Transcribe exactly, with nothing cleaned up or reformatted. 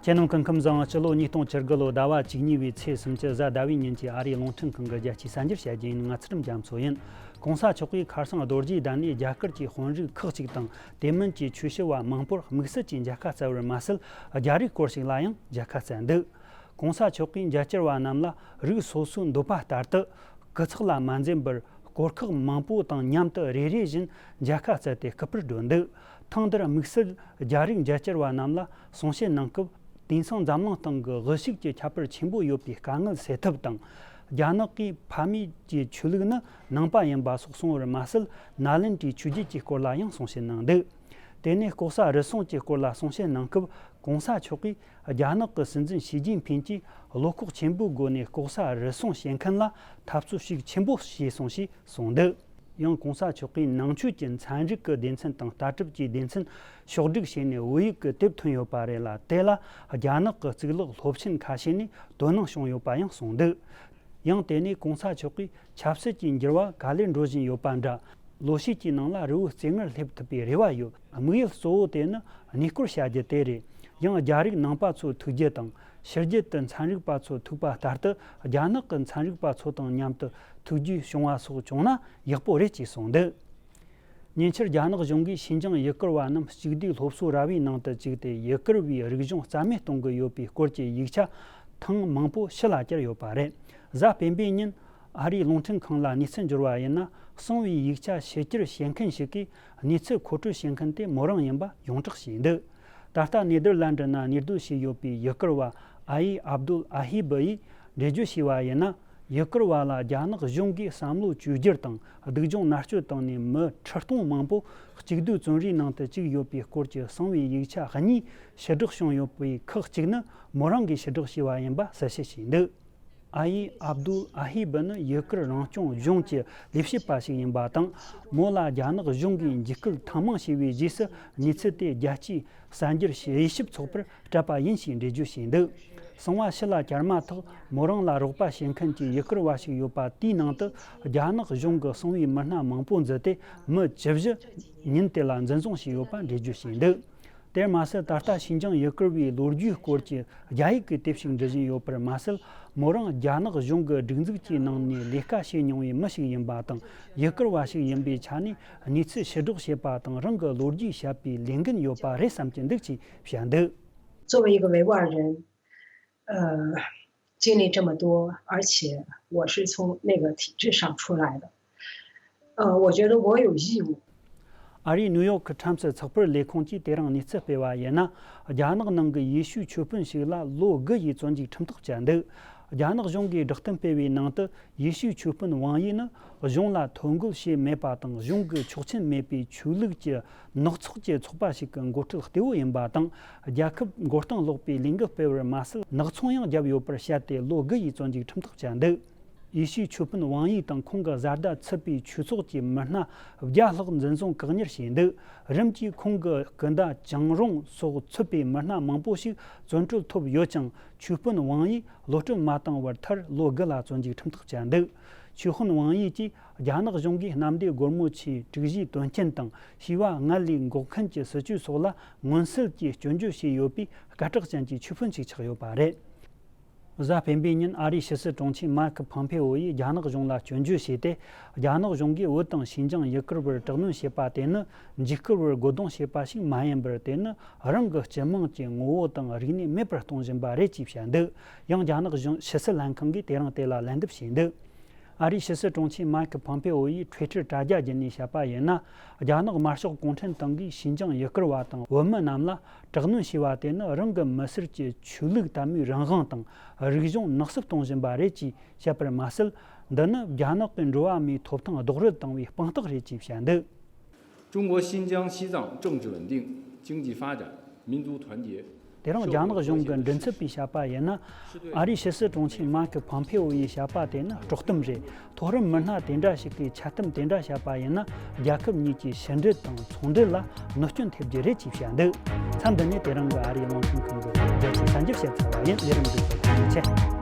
ཁྱེད་རྣམས་སྐུ་ཁམས་བཟང་། སྤྱི་ལོ་ཉིས་སྟོང་བཅུ་དགུ་ལོ་ཟླ་བ་བཅུ་གཉིས་པའི་ཚེས་སུམ་ཅུ་གཟའ་ཟླ་བའི་ཉིན་གྱི་ཨ་རིའི་རླུང་འཕྲིན་ཁང་གི་རྒྱལ་སྤྱིའི་གསར་འགྱུར་བཤད་རྒྱུ་ཡིན། ང་ཚུལ་ཁྲིམས་རྒྱ་མཚོ་ཡིན། གོང་ས་མཆོག་གིས་ཁ་སང་རྡོ་རྗེ་གདན་ནས་རྒྱ་གར་གྱི་དཔོན་རིགས་ཁག་ཅིག་དང་དེ་མིན་གྱི་ཆོས་ཞུ་བ་མང་པོར་དམིགས་བསལ་གྱིས་མཇལ་ཁ་བསྩལ་བར་མ་ཟད། རྒྱ་རིགས་སྐོར་ཞིག་ལ་ཡང་མཇལ་ཁ་བསྩལ་འདུག་གོང་ས་མཆོག་གིས་མཇལ་བཅར་བ་རྣམས་ལ་རིགས་སོ་སོའི་འདོད་པ་ལྟར་དུ། སྐུ་ཚེགས་ལ་མ་འཛེམ་པར་སྐོར་ཁག་མང་པོ་དང་མཉམ་དུ་རེ་རེ་བཞིན་མཇལ་ཁ་བསྩལ་ཏེ་སྐུ་པར་བསྒྲོན་འདུག་ཐེངས་འདིར་དམིགས་བསལ་རྒྱ་རིགས་མཇལ་བཅར་བ་རྣམས་ལ་གསུང་བཤད་གནང་སྐབས། དེང་སང་འཛམ་གླིང་སྟེང་གི་དབུལ་ཕྱུག་གི་ཁྱད་པར་ཆེན་པོ་ཡོད་པའི་དཀའ་ངལ་སེལ་ཐབས་དང་། རྒྱ་ནག་གིས་ཕ་མེས་ཀྱི་ཆོས་ལུགས་ནི་ནང་པ་ཡིན་པ་སོགས་གསུངས་པར་མ་ཟད། ནཱ་ལེནྡྲའི་ཆོས་བརྒྱུད་ཀྱི་སྐོར་ལ་ཡང་གསུང་བཤད་གནང་འདུག་དེ་ནས་ལྐོག་ཟ་རུལ་སུངས་ཀྱི་སྐོར་ལ་གསུང་བཤད་གནང་སྐབས། གོང་ས་མཆོག་གིས་རྒྱ་ནག་གི་སྲིད་འཛིན་ཞི་ཅིན་ཕིན་གྱིས་བློ་ཁོག་ཆེན་པོའི་སྒོ་ནས་ལྐོག་ཟ་རུལ་སུངས་བྱེད་མཁན་ལ་འཐབ་རྩོད་ཤུགས་ཆེན་པོ་བྱས་སོང་ཞེས་གསུངས་འདུག་ཡང་གོང་ས་མཆོག་གིས་ནང་ཆོས་ཀྱི་ཚན་རིག་གི་སྡེ་ཚན་དང་ལྟ་གྲུབ་ཀྱི་སྡེ་ཚན་ཕྱོགས་བསྒྲིགས་བྱས་ནས་བོད་ཡིག་གི་དེབ་ཐོན་ཡོད་པ་རེད་ལ། དེ་ལ་རྒྱ་ནག་གི་གཙུག་ལག་སློབ་ཆེན་ཁ་ཤས་ནས་དོ་སྣང་བྱུང་ཡོད་པ་ཡང་གསུངས་འདུག་ཡང་དེ་ནས་གོང་ས་མཆོག་གིས་ཆབ་སྲིད་ཀྱི་འགྱུར་བ་ག་ལེར་འགྲོ་བཞིན་ཡོད་པ་འདྲ། ལོ་ཤས་ཀྱི་ནང་ལ་རི་བོའི་རྩེ་ལྔར་སླེབས་ཐུབ་པའི་རེ་བ་ཡོད། དམིགས་ཡུལ་གཙོ་བོ་དེ་ནི་གནས་སྐོར་བྱ་རྒྱུ་དེ་རེད། ཡང་རྒྱ་རིགས་ནང་པ་ཚོ་ཐུག་རྒྱུ་དང་། ཕྱི་རྒྱལ་དུ་ཚན་རིག་པ་ཚོ་ཐུག་པ་ལྟར་དུ། རྒྱ་ནག་གི་ཚན་རིག་པ་ཚོ་དང་མཉམ་དུ་ཐུག་རྒྱུ་བྱུང་བ་སོགས་བྱུང་ན་ཡག་པོ་རེད་ཅེས་གསུངས་འདུག་ཉེ་ཆར་རྒྱ་ནག་གཞུང་གིས་ཤིན་ཅང་ཡུ་གུར་བ་རྣམས་གཅིག་བསྡུས་སློབ་གསོ་ར་བའི་ནང་དུ་བཅུག་སྟེ། ཡུ་གུར་བའི་རིག་གཞུང་རྩ་མེད་གཏོང་གི་ཡོད་པའི་སྐོར་གྱི་ཡིག་ཆ་ཐེངས་མང་པོ་ཕྱི་ལ་གྱར་ཡོད་པ་རེད། གཟའ་སྤེན་པའི་ཉིན་ཨ་རིའི་རླུང་འཕྲིན་ཁང་ལ་གནས་ཚུལ་འབྱོར་བ་ཡིན་ན། གསང་བའི་ཡིག་ཆ་ཕྱི་གྱར་བྱེད་མཁན་ཞིག་གིས་གནས་ཚུལ་མཁོ་སྤྲོད་བྱེད་མཁན་དེ་མོ་རང་ཡིན་པ་ཡོངས་གྲགས་བྱས་འདུག་ད་ལྟ་ནེ་དར་ལན་ཌི་ནང་གནས་སྡོད་བྱས་ཡོད་པའི་ཡུ་གུར་བ་ཨ་ཡི་ཨབ་དུལ་ཨ་ཧི་བུ་ཡིས་འགྲེལ་བརྗོད་བྱས་པ་ཡིན་ན། ཡུ་གུར་བ་ལ་རྒྱ་ནག་གཞུང་གིས་བསམ་བློ་བཅོས་བསྒྱུར་དང་སྡུག་སྦྱོང་མནར་གཅོད་བཏང་ནས། མི་ཁྲི་སྟོང་མང་པོ་གཅིག་སྡུད་བཙོན་རའི་ནང་དུ་བཅུག་ཡོད་པའི་སྐོར་གྱི་གསང་བའི་ཡིག་ཆ་གཉིས་ཕྱིར་བསྒྲགས་བྱུང་ཡོད་པའི་ཁག་ཅིག་ནི་མོ་རང་གིས་ཕྱིར་བསྒྲགས་བྱས་པ་ཡིན་པ་གསལ་བཤད་བྱས་འདུག་ཨ་ཡི་ཨབ་དུལ་ཨ་ཧི་བུ་ནི་ཡུ་གུར་རང་སྐྱོང་ལྗོངས་ཀྱི་ལས་བྱེད་པ་ཞིག་ཡིན་པ་དང་། མོ་ལ་རྒྱ་ནག་གཞུང་གིས་འཇིགས་སྐུལ་ཐེངས་མང་བྱས་པའི་རྗེས་སུ། གནས་ཚུལ་དེ་རྒྱལ་སྤྱིའི་གསར་འགྱུར་དབྱེ་ཞིབ་ཚོགས་པར་སྤྲད་པ་ཡིན་ཞེས་འགྲེལ་བརྗོད་བྱས་འདུག་གསང་བ་ཕྱི་ལ་གྱར་མ་ཐག་མོ་རང་ལ་རོགས་པ་བྱེད་མཁན་གྱི་ཡུ་གུར་བ་ཞིག་ཡོད་པ་དེའི་ནང་དུ། རྒྱ་ནག་གཞུང་གི་གསང་བའི་མི་སྣ་མང་པོ་འཛུལ་ཏེ། མི་བཅུ་བཞི་ཉིན་དེ་ལ་འཛིན་བཟུང་བྱས་ཡོད་པ་འགྲེལ་བརྗོད་བྱས་འདུག་དེར་མ་ཟད། ད་ལྟ་ཤིན་ཅང་ཡུ་གུར་བའི་ལོ་རྒྱུས་སྐོར་གྱི་རྒྱ་ཡིག་གི་དེབ་ཞིག་འབྲི་བཞིན་ཡོད་པར་མ་ཟད། མོ་རང་རྒྱ་ནག་གཞུང་གི་སྒྲིག་འཛུགས་ཀྱི་ནང་ནས་ལས་ཀ་བྱེད་མྱོང་བའི་མི་ཞིག་ཡིན་པ་དང་། ཡུ་གུར་བ་ཞིག་ཡིན་པའི་ཆ་ནས་གནས་ཚུལ་ཕྱིར་སྒྲོག་བྱེད་པ་དང་། རང་གི་ལོ་རྒྱུས་བཤད་པའི་ལས་འགན་ཡོད་པ་རེད་བསམ་གྱི་འདུག་ཅེས་བཤད་འདུག 作为一个维吾尔人，呃，经历这么多，而且我是从那个体制上出来的，呃，我觉得我有义务 ཨ་རིའི་ནིའུ་ཡོག་གི་ཁྲམ་སི་ཚགས་པར་ལས་ཁུངས་ཀྱིས་དེ་རིང་གནས་ཚུལ་སྤེལ་བ་ཡིན་ན། རྒྱ་ནག་ནང་གི་ཡེ་ཤུའི་ཆོས་དཔོན་ཞིག་ལ་ལོ་དགུ་ཡི་བཙོན་འཇུག་ཁྲིམས་ཐག་བཅད་འདུག་རྒྱ་ནག་གཞུང་གིས་བསྒྲགས་གཏམ་སྤེལ་བའི་ནང་དུ། ཡེ་ཤུའི་ཆོས་དཔོན་ཝང་ཡི་ནི་གཞུང་ལ་ཐོ་འགོད་བྱས་མེད་པ་དང་། གཞུང་གི་ཆོག་མཆན་མེད་པའི་ཆོས་ལུགས་ཀྱི་ནག་ཚོགས་ཀྱི་ཚོགས་པ་ཞིག་གི་འགོ་ཁྲིད་གཏེ་བོ་ཡིན་པ་དང་། རྒྱལ་ཁབ་མགོ་རྟིང་སློག་པའི་ལས་འགུལ་སྤེལ་བར་མ་ཟད། ནག་ཚོང་ཡང་བརྒྱབ་ཡོད་པར་བཤད་དེ། ལོ་དགུ་ཡི་བཙོན་འཇུག་ཁྲིམས་ཐག་བཅད་འདུག་ཡེ་ཤུའི་ཆོས་དཔོན་ཝང་ཡི་དང་ཁོང་གི་བཟའ་ཟླ་ཚུད་པའི་ཆོས་ཚོགས་ཀྱི་མི་སྣ་བརྒྱ་ལྷག་འཛིན་བཟུང་བཀག་ཉར་བྱས་འདུག་རིམ་གྱིས་ཁོང་གི་སྐུ་ཟླ་ཅང་རུང་སོགས་ཚུད་པའི་མི་སྣ་མང་པོ་ཞིག་བཙོན་གྲོལ་ཐོབ་ཡོད་ཀྱང་། ཆོས་དཔོན་ཝང་ཡི་གློད་གྲོལ་མ་བཏང་བར་མཐར་ལོ་དགུ་ལ་བཙོན་འཇུག་ཁྲིམས་ཐག་བཅད་འདུག་ཆོས་དཔོན་ཝང་ཡི་གྱིས་རྒྱ་ནག་གཞུང་གིས་གནམ་བདེ་སྒོ་མོ་ཆེའི་དྲུག་བཞིའི་དོན་རྐྱེན་དང་། བྱིས་པ་སྔར་ལས་འགོག་མཁན་གྱི་སྲིད་ཇུས་སོགས་ལ་མངོན་གསལ་གྱིས་སྐྱོན་བརྗོད་བྱས་ཡོད་པའི་སྐད་གྲགས་ཅན་གྱི་ཆོས་དཔོན་ཞིག་ཆགས་ཡོད་པ་རེད། གཟའ་སྤེན་པའི་ཉིན་ཨ་རིའི་ཕྱི་སྲིད་དྲུང་ཆེ་མཱིག་ཕོམ་ཕེ་འོ་ཡིས་རྒྱ་ནག་གཞུང་ལ་སྐྱོན་བརྗོད་བྱས་ཏེ། རྒྱ་ནག་གཞུང་གིས་བོད་དང་ཤིན་ཅང་ཡུ་གུར་བར་དྲག་གནོན་བྱེད་པ་དེ་ནི་འཇིགས་སྐུལ་བར་རྒོལ་རྡུང་བྱེད་པ་ཞིག་མ་ཡིན་པར། དེ་ནི་རང་གི་སྤྱི་དམངས་ཀྱི་ངོ་བོ་དང་རིག་གནས་མེད་པར་གཏོང་བཞིན་པ་རེད་ཅེས་བཤད་འདུག་ཡང་རྒྱ་ནག་གཞུང་ཕྱི་སྲིད་ལྷན་ཁང་གིས་དེ་རིང་དེ་ལ་ལན་འདེབས་བྱས་འདུག་ཨ་རིའི་ཕྱི་སྲིད་དྲུང་ཆེ་མཱིག་ཕོམ་ཕེ་འོ་ཡིས་ཊུའི་ཊར་དྲ་རྒྱ་བརྒྱུད་ནས་བཤད་པ་ཡིན་ན། རྒྱ་ནག་དམར་ཤོག་གུང་ཁྲན་ཏང་གིས་ཤིན་ཅང་ཡུ་གུར་བ་དང་བོད་མི་རྣམས་ལ་དྲག་གནོན་བྱས་པ་དེ་ནི་རང་གི་མི་སེར་གྱི་ཆོས་ལུགས་དད་མོས་རང་དབང་དང་རིག་གཞུང་ནག་བསུབ་གཏོང་བཞིན་པ་རེད་ཅེས་བཤད་པར་མ་ཟད། འདི་ནི་རྒྱ་ནག་གི་འགྲོ་བ་མིའི་ཐོབ་ཐང་རྡོག་རོལ་བཏང་བའི་དཔང་རྟགས་རེད་ཅེས་བཤད་འདུག 中国新疆、西藏政治稳定、经济发展、民族团结、 དེ་རིང་རྒྱ་ནག་གཞུང་གི་མགྲིན་ཚབ་པས་བཤད་པ་ཡིན་ན། ཨ་རིའི་ཕྱི་སྲིད་དྲུང་ཆེ་མཱིག་ཕོམ་ཕེ་འོ་ཡིས་བཤད་པ་དེ་ནི་དཀྲོག་གཏམ་རེད། མཐོ་རིམ་མི་སྣ་དེ་འདྲ་ཞིག་གིས་འཆལ་གཏམ་དེ་འདྲ་བཤད་པ་ཡིན་ན། རྒྱལ་ཁབ་གཉིས་ཀྱི་ཕྱི་འབྲེལ་དང་ཚོང་འབྲེལ་ལ་གནོད་སྐྱོན་ཐེབས་རྒྱུ་རེད་ཅེས་བཤད་འདུག་མཚམས་འདི་ནས་དེ་རིང་གི་ཨ་རིའི་རླུང་འཕྲིན་ཁང་གི་རྒྱལ་སྤྱིའི་གསར་འགྱུར་བཤད་ཚར་བ་ཡིན། ལས་རིམ་འདིའི་ཐོག་ཐུགས་རྗེ་ཆེ།